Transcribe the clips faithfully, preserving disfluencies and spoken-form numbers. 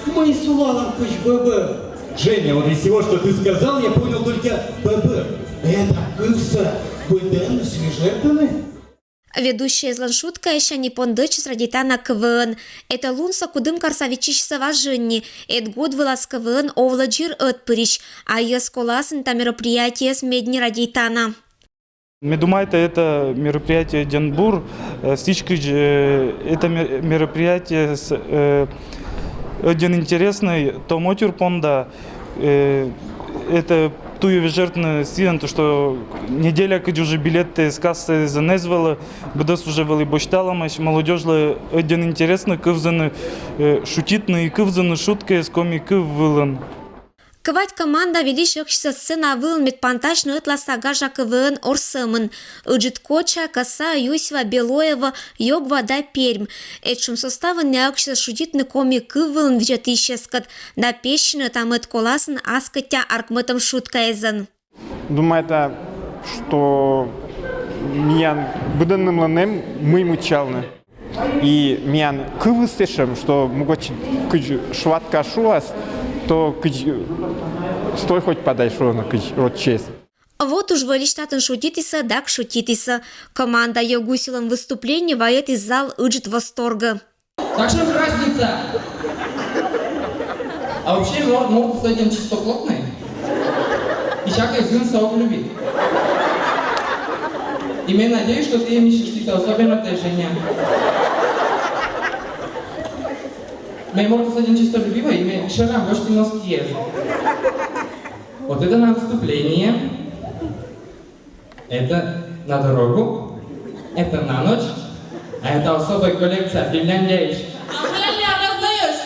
Мый сулалам кыдз б б. Женя, вот из всего, что ты сказал, я понял только б б. Это кывсӧ быдӧнныс вежӧртӧны. Ведущӧйяслӧн шуткаясянь и пондӧдчис радейтана КВН. Эталунсӧ кудымкарса виччысис важӧн ни. Эд год вылас КВН овлӧдзыр ӧтпырысь, а йӧзколасын та мероприятиеыс медни радейтана. Ме думайта, это мероприятие ӧдйӧн бур, э, сідзкӧ, э, это ме-, мероприятие с, э, ӧдйӧн интереснӧй, том отир понда, э, это туй вежӧртны сійӧн, то, что неделя кыдз уже билетъяс кассаэзын эз вӧлі, быдӧс уже вӧлі босьталамаӧсь, молодёжьлы ӧдйӧн интереснӧ кывзыны, э, шутитны и кывзыны шуткаэз коми кыв вылын. Квайт команда вильысь ӧксисӧ сцена вылын, мед пантасьны ӧтласа гажа КВН орсӧмын. Ыджыд Коча, Каса, Юсьва, Белоево, Ёгва да Пермь. Этшым составын найӧ ӧксисӧ шутитны коми кыв вылын видзӧдысьяскӧд да пессьыны та мӧд коласын аскӧття аркмӧтӧм шуткаэзӧн. Думайта, что миян быдӧннымлӧн эм мый мыччалны. И миян кывыс сэтшӧм, что мукӧдысь кыдз шватка шуас, то кыдз стой хоть падай шуӧны кыдз рочӧс. Вот уж вӧлі татын шутитісӧ да шутитісӧ. Команда Ёгусилӧн выступление вайӧдіс зал ыджыд восторгӧ. Так что ж разница? А вообще, мор-, морт саден чисто плотный. И всякой зын сок любит. И я надеюсь, что ты им ищешь какие-то особенности, Женя. Мой морт саден чисто любимый, и мне шерам больше носки. Вот это на выступление. Это на дорогу. Это на ночь. А это особая коллекция Финляндия. А жаль, не раздаешь?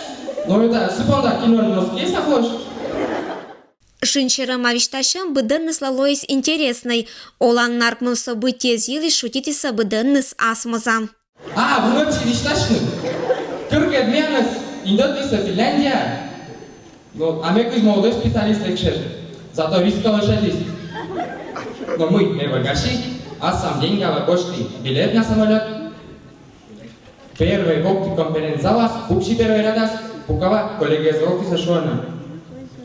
Ну это сыпонда кино носки сахош. Шын серӧма висьтасьӧм быдӧнныслы лоис интереснӧй. Оланнаркмӧм событиеяс йылысь шутитісӧ быдӧнныс асмоза. А, вунӧдчи висьтасьны. Кыргӧд миянӧс индӧдісӧ Финляндия. Ну, а ме кыдз молодой специалист экшер. Зато риск лошадист. Но мый, ме вӧгаси, ассям деньгавӧ босьті билет на самолёт. Первой вокті конференц-залас, пукси первой рядас, пукала, коллегаыс локтісӧ, шуӧны: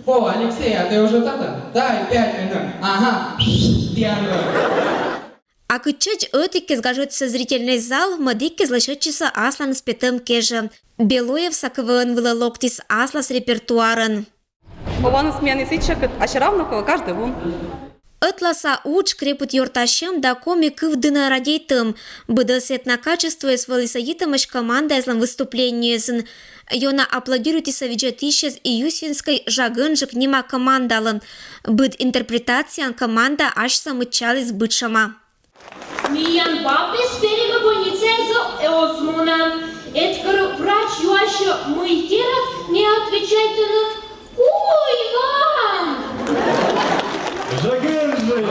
«О, Алексей, а ты уже тата? Дай пять минут». Ага, тіянлы. А кытчӧдз ӧтиккӧс гажӧдісӧ зрительнӧй зал, мӧдіккӧс лӧсьӧдчисӧ асланыс петӧм кежӧ. Белоевса КВН вылӧ локтіс аслас репертуарӧн. Оланыс миян и сэтшӧмкӧ, а всё равно каждый вун. Ӧтласа удж, крепыд ёртасьӧм да коми кыв дінӧ радейтӧм. Быдӧс этна качествоыс вӧлі сӧдитӧмӧсь командаяслӧн выступлениеясын. Ёна аплодируйтісӧ видзӧдысьяс и Юсинскӧй «Жагӧнджык» нима командалы. Быд интерпретацияын команда асьсӧ мыччаліс бытшӧма. Миян бабӧс перимӧ больницаӧ, зо эз мунӧ. Эткӧр врач юасьӧ, мый керан, ме отвечайтӧны: «Куйлам!» Жагӧнджык!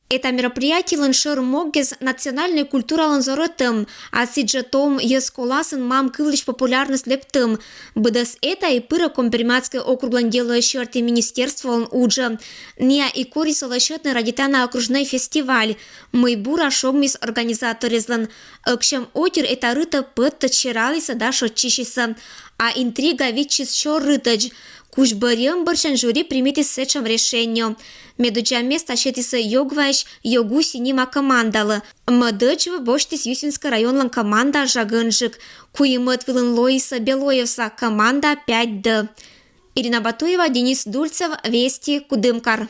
Эта мероприятиелӧн шӧр могыс — национальнӧй культуралӧн зорӧтӧм, а сідзжӧ том йӧзколасын мам кывлысь популярность лэптӧм. Быдӧс эта и пырӧ Коми-Пермяцкӧй округлӧн делояс сертиыс министерстволӧн уджӧ. Ниа и корисӧ лӧсьӧдны радейтана окружнӧй фестиваль, мый бура шогмис организаторъяслӧн. Ӧксьӧм отир эта рытӧ пӧттӧдз сералісӧ да шойччысисӧ. А интрига виччысис сёр рытӧдз. Кузь бӧрйӧм бӧрсянь жюри примитіс сэтшӧм решение: медодзза места сетісӧ Ёгваысь «Ёгуси» нима командалы. Мӧдӧдз вӧ босьтіс Юсинскӧй районлӧн команда «Жагӧнджык». Куимӧд вылын лоисӧ Белоевса команда «Пять Д». Ирина Батуева, Денис Дульцев, «Вести», Кудымкар.